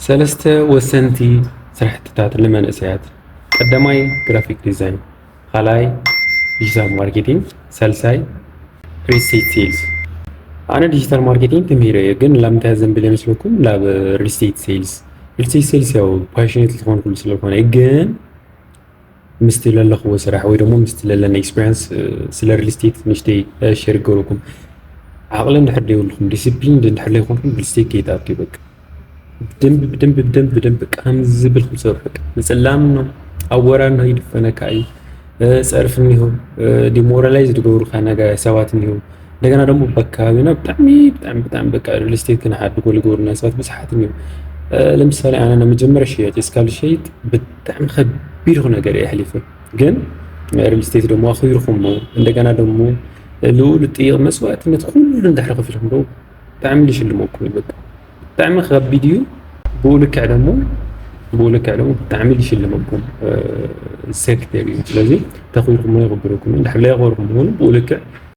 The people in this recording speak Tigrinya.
ሰለስተ ወሰንቲ ስራሕትታት ንመንእሰያት፣ ቀዳማይ ግራፊክ ዲዛይን፣ ካልኣይ ዲጂታል ማርኬቲንግ፣ ሳልሳይ ሪል ስቴት ሴልስ። ኣነ ዲጂታል ማርኬቲንግ ተምሂረ እየ፣ ግን ላምንታይ ዘንብል ይመስለኩም ናብ ሪል ስቴት ሴልስ? ሪል ስቴት ሴልስ ያው ፓሽኔት ዝኾንኩሉ ስለኮነ፣ ግን ምስቲ ለለኽዎ ስራሕ ወይ ደግሞ ምስቲ ለለና ኤክስፒሪንስ ስለ ሪል ስቴት ንሽተይ ሸር ገሩኩም። ዓቕሊ እንድሕር ደይብልኩም፣ ዲሲፕሊን እንድሕር ደይኮንኩም ሪል ስቴት ከይትኣትዩ በቃ። ብደንብ ብደንብ ብደንብ ብደንብ በቃ ከምዚ ዝብል ክምሰብ በቃ ንጽላም ነው። ኣወራን ነው ይድፈነካ እዩ። ጸርፍ እኒሆ፣ ዲሞራላይዝ ዝገብሩካ ነገ ሰባት እኒሆ። እንደገና ደግሞ በአካባቢና ብጣዕሚ ብጣዕሚ ብጣዕሚ በቃ ሪል ስቴት ክንሓድጎ ዝገብሩና ሰባት ብዙሓት እኒሆ። ለምሳሌ ኣነ ንመጀመርያ ሽያጭ እስካብ ዝሸይጥ ብጣዕሚ ከቢድ ይኹን ነገር እየ ኣሕሊፈ። ግን ሪል ስቴት ደግሞ ኣኽቢርኩሞ፣ እንደገና ደግሞ ልኡል ጥይቕ መስዋዕትነት ኩሉ እንድሕር ከፊልኩም ዶ ብጣዕሚ ልሽልመኩም እዩ። በቃ ብጣዕሚ ከቢድ እዩ። ብኡ ልክዕ ደግሞ ብኡ ልክዕ ደግሞ ብጣዕሚ ልሽልመኩም ሴክተር እዩ። ስለዚ ተኽቢርኩሞ የኽብረኩም እዩ። እንድሕር ለየኽበርኩም እውን ብኡ ልክዕ